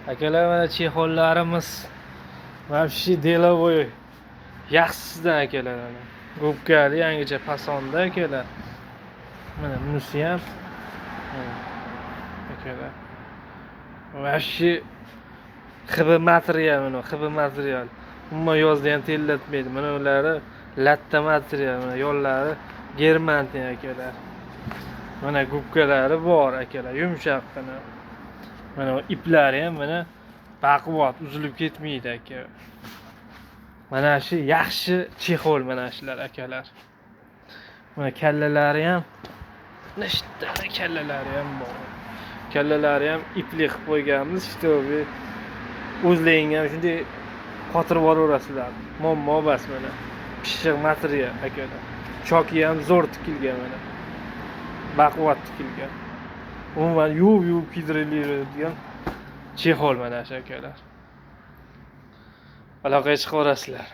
Akalar, mana чехол larimiz вообще деловой, yaxshisidan, akalar. Mana gubkali, yangicha fasonda, akalar. Mana bunisi ham, mana, akalar, вообще ХБ material. Mana ХБ material, umuman yozda ham terlatmaydi. Mana ular latta material, mana yollari дермантин, akalar. Mana gubkalari bor, akalar, yumshoqqina. Mana iplari ham, mana, baquvvat, uzilib ketmaydi, aka. Mana shu yaxshi чехол, mana shular, akalar. Mana kallalari ham, mana shu yerda kallalari ham bor, kallalari ham ipli qilib qo'yganmiz, чтобы o'zlaring ham shunday qotirib yuboraverasizlar, muammo emas. Mana pishiq material, akalar, choki ham zo'r tikilgan, mana baquvvat tikilgan. Umuman yuvib yuvib kiydiriladigan чехол mana shu, akalar. Aloqaga chiqaverasizlar.